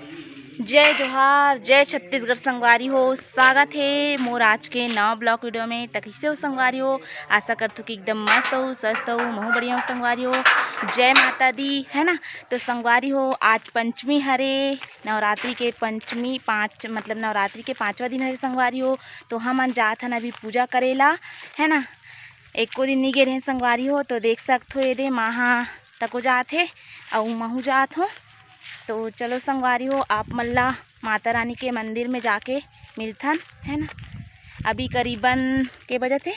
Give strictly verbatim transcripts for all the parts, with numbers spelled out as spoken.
जय जोहार, जय छत्तीसगढ़ संगवारी हो। स्वागत हे मोर आज के नवा ब्लॉग वीडियो में। त कइसे हो संगवारी हो? आशा करथो कि एकदम मस्त हो, स्वस्थ हो, महू बढ़िया हो संगवारी हो। जय माता दी, है ना? तो संगवारी हो, आज पंचमी हरे, नवरात्रि के पंचमी, पाँच, मतलब नवरात्रि के पाँचवा दिन हरे संगवारी हो। तो हमन जात हन अभी पूजा करेला, है ना? एको दिन नी गे रहेन संगवारी हो, तो देख सकथो, ये दे माँ हा तको जात हे, अउ महू जात हो। तो चलो संगवारी हो, आप मन ला माता रानी के मंदिर में जाके मिलथन, है ना। अभी करीबन के बजत हे,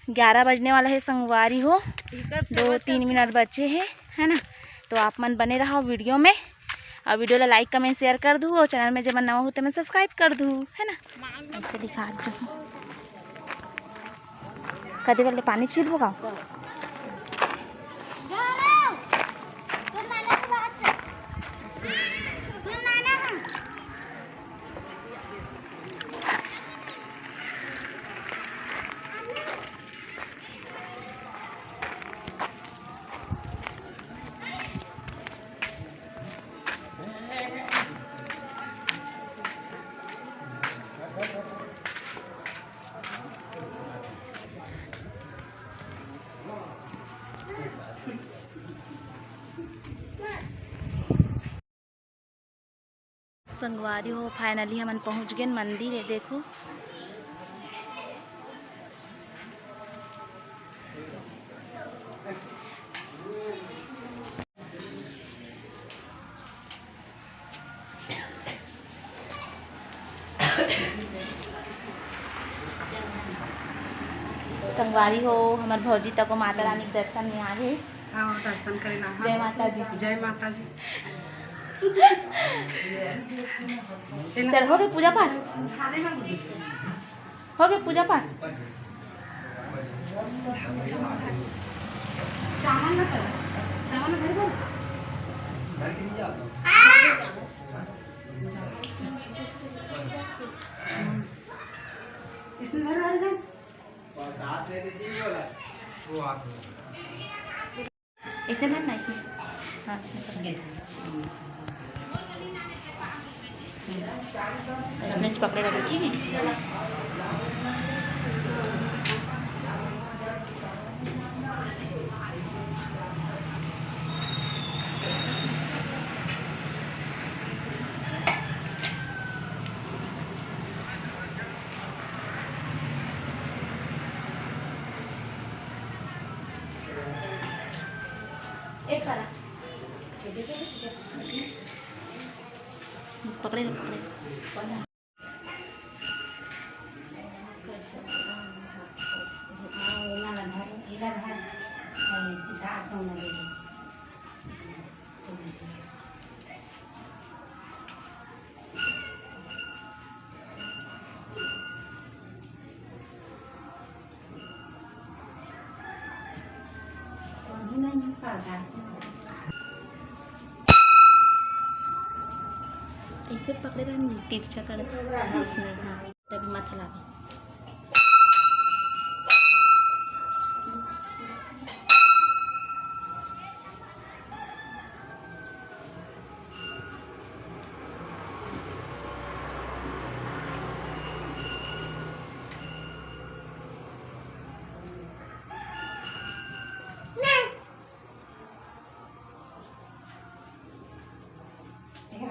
ग्यारह बजने वाला है संगवारी हो, दो तीन मिनट बचे है, है ना। तो आप मन बने रहो वीडियो में, और वीडियो ला लाइक, कमेंट, शेयर कर दू, और चैनल में जेमन नवा हो तेमन सब्सक्राइब कर दू, है ना। ऐसे दिखा जो कदे वाले पानी छील बगा। संगवारी हो, finally हमन पहुंच गेन मंदिर। ये देखो, संगवारी हो, हमर भौजी तको माता रानी के दर्शन में आ गे। हाँ, दर्शन करे ला। जय माता दी। जय माता जी। चल, हो गे पूजा पाठ? हो गे पूजा पाठ? चावल ना कर, चावल ना घर पर। इसमें भर आ जाए। ऐसे ना, ना, इसमें। हाँ, इसमें पकड़। इसमें पकड़े रहो, ठीक है? एक सारा। पकड़े, पकड़े। ऐसे पकड़े रहे, तिरछा कर, इसमें, हाँ, तभी माथा लागे।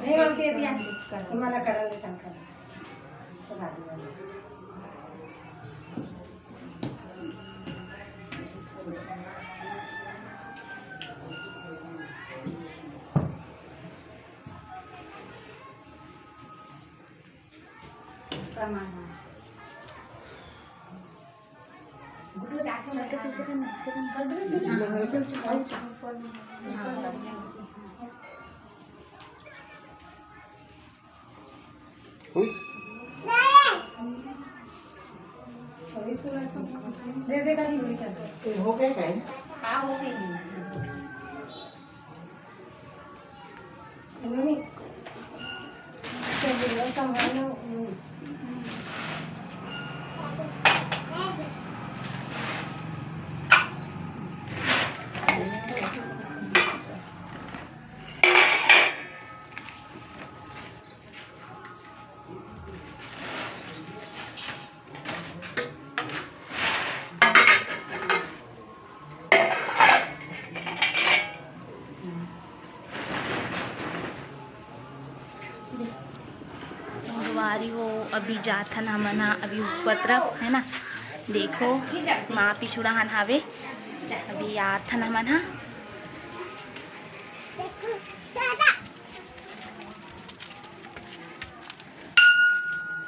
हे, ओके, दिया। तुम्हाला करायला सांग, करा. हो गया क्या? हाँ, हो गई। संगवारी हो, अभी जाथन हमन ह, अभी ऊपर तरफ, है ना। देखो, माँ पिछुड़ा हन हावे, अभी आथन हमन ह।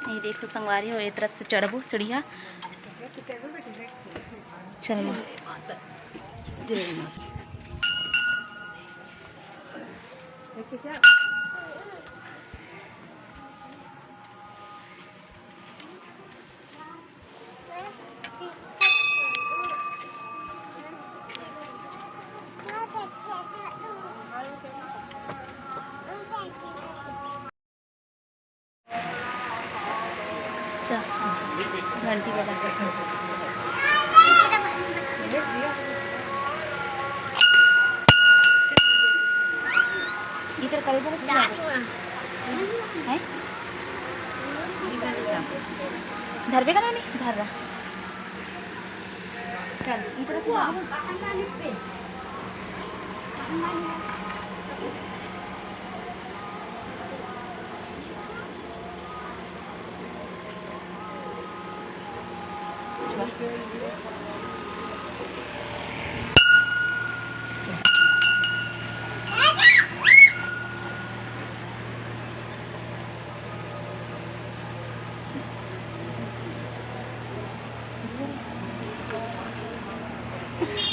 ये देखो संगवारी हो, ये तरफ से चढ़बो सीढ़िया। चल माँ। चल, घंटी बजा। इधर कर, इधर कर। हैं? धरबे का नहीं? धर रहा। चल, इधर से जाओ।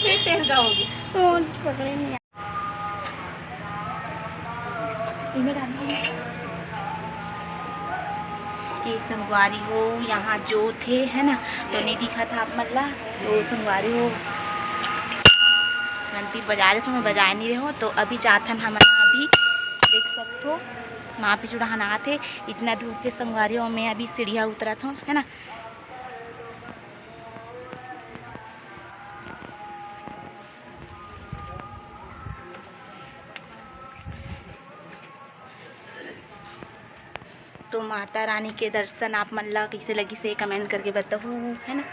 फिर तेल का होगी। फोन पकड़े नहीं। ये संगवारी हो, यहाँ जोत हे, है ना, तो नहीं दिखत हे आप मन ला। तो संगवारी हो, घंटी बजा देथों, मैं बजाए नहीं रहो। तो अभी जाथन हमन, अभी देख सकथो, माँ पिछुड़ा हन आत हे। इतना धूप हे संगवारी हो, मैं अभी सीढ़िया उतरत हों, है ना। तो माता रानी के दर्शन आप मन ला कइसे लगिस हे, comment करके बताहू, है ना।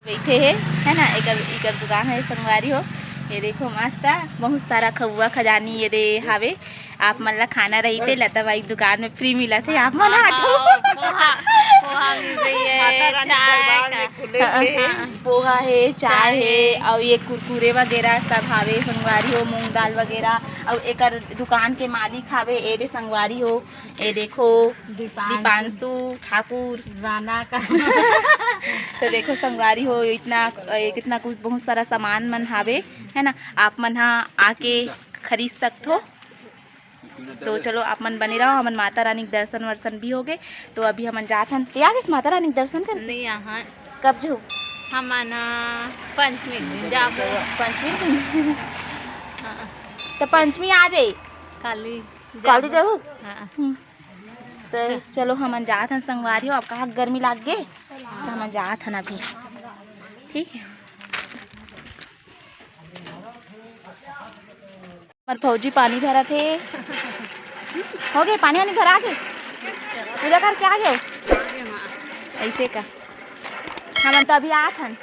बैठे हे, है ना, एकर, एकर दुकान हे संगवारी हो। ये देखो मस्त, बहुत सारा खउवा खजानी ये दे हावे। आप मन ला खाना रही ते लता बाई दुकान में free मिलत हे, आप मन आ जाओ। हाँ, पोहा, पोहा मिल रही है, माता रानी चाय दरबार का। में खुले हाँ, हे। हाँ। पोहा हे, चाय चाय हे, हे। अउ ये कुरकुरे वगैरह सब हावे संगवारी हो, मूंग दाल वगैरह। अउ एकर दुकान के मालिक हावे ए दे संगवारी हो, ये देखो, दीपांशु। दीपांशु ठाकुर। राना का। तो देखो संगवारी हो, इतना, ए, कितना कुछ, बहुत सारा सामान मन हावे, है ना, आप मन हा आके खरीद सकथो। तो चलो, आप मन बने रहो, हमन माता रानी के दर्शन वर्शन भी हो गए। तो अभी हमन जात हन, ते आ गए माता रानी के दर्शन कर? नहीं, यहाँ। कब जो? हमन, अ, पंचमी के दिन जाबो। पंचमी के दिन? हाँ। तो पंचमी आ जाए। काली काली जाबो। जाबो? हाँ। हम्म। तो चलो, हमन जात हन संगवारी हो, अब कहा गर्मी लाग गे, तो हमन जात हन अभी, ठीक है। हमर फौजी पानी भरत हे। हो गए, पानी वानी भरा के पूजा करके आ गए। ऐसे का, हमन तो अभी आत हन।